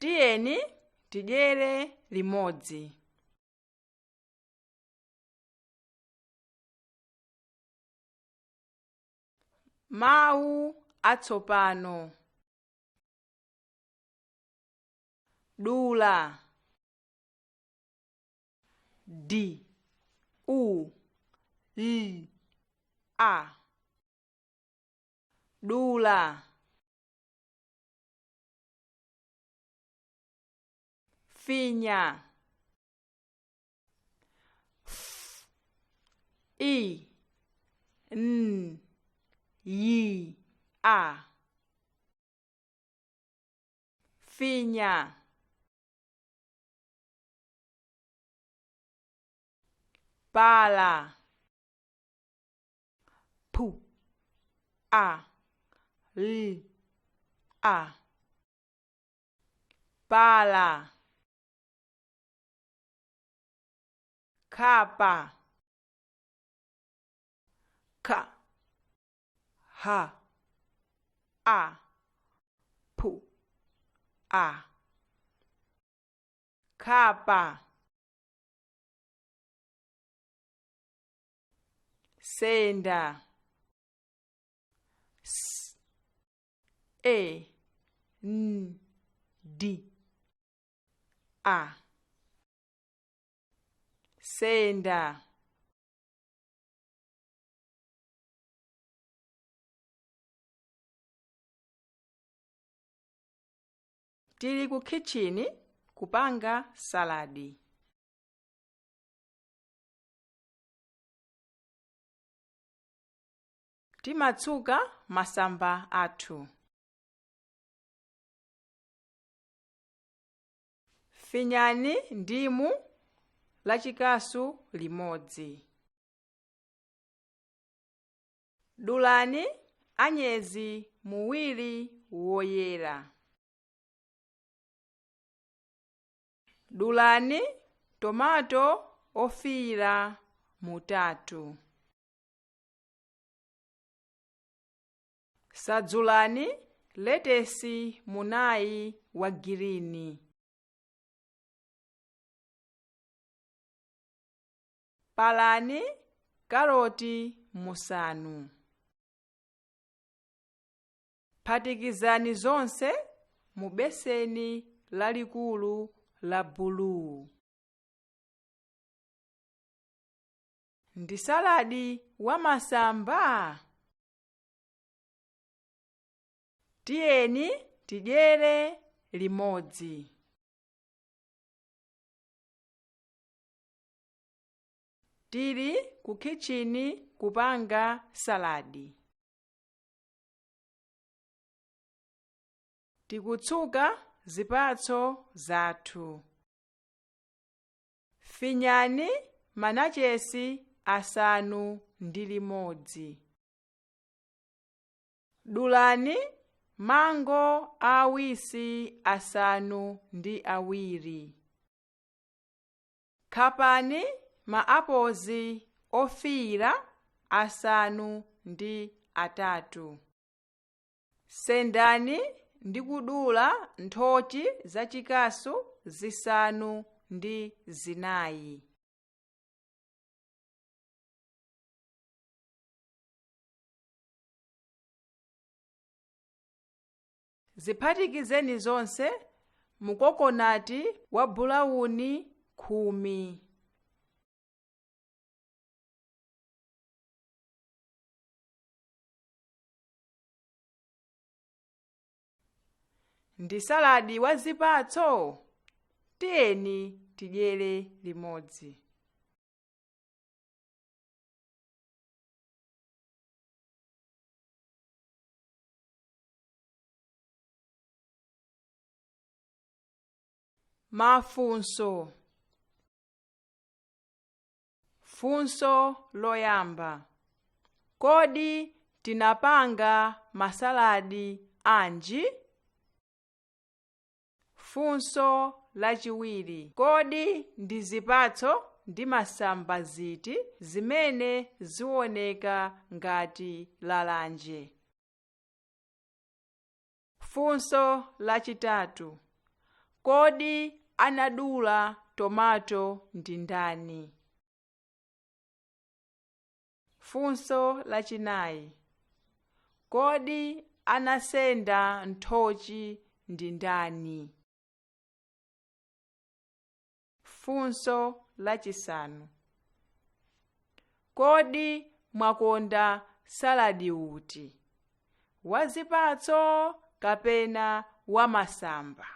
Tiyeni tidyere limodzi. Mawu atsopano. Dula. D U L A. Dula. Finya. F I N Y A. Finya. Pala. P A L A. Pala. Khapa. K H A P A. Khapa. Senda. S E N D A. Senda. Tili ku kitchini kupanga saladi. Timatsuka masamba athu. Finyani ndimu lachikasu limodzi. Dulani anyezi muwiri woyera. Dulani tomato ofiira mutatu. Sadzulani letesi munayi wa girini. Palani karoti musanu. Phatikizani zonse mu beseni lalikulu la bulu. Ndi saladi wamasamba? Tiyeni tidyere limodzi. Tili ku kitchini kupanga saladi. Tikutsuka zipatso zathu. Finyani manachesi 6. Dulani mango awisi 7. Khapani maapozi ofiira 8. Sendani ndi kudula nthochi zachikasu 4. Ziphatikizeni zonse mu kokonati wa bulawuni 10. Ndi saladi wa zipatso? Tiyeni tidyere limodzi. Mafunso. Funso loyamba. Kodi tinapanga masaladi anji? Funso lachiwiri. Kodi ndi zipatso ndi masamba ziti zimene zioneka ngati lalanje? Funso lachitatu. Kodi anadula tomato ndi ndani? Funso lachinayi. Kodi anasenda nthochi ndi ndani? Funso lachisanu. Kodi mwakonda saladi uti? Wazipatso kapena wamasamba?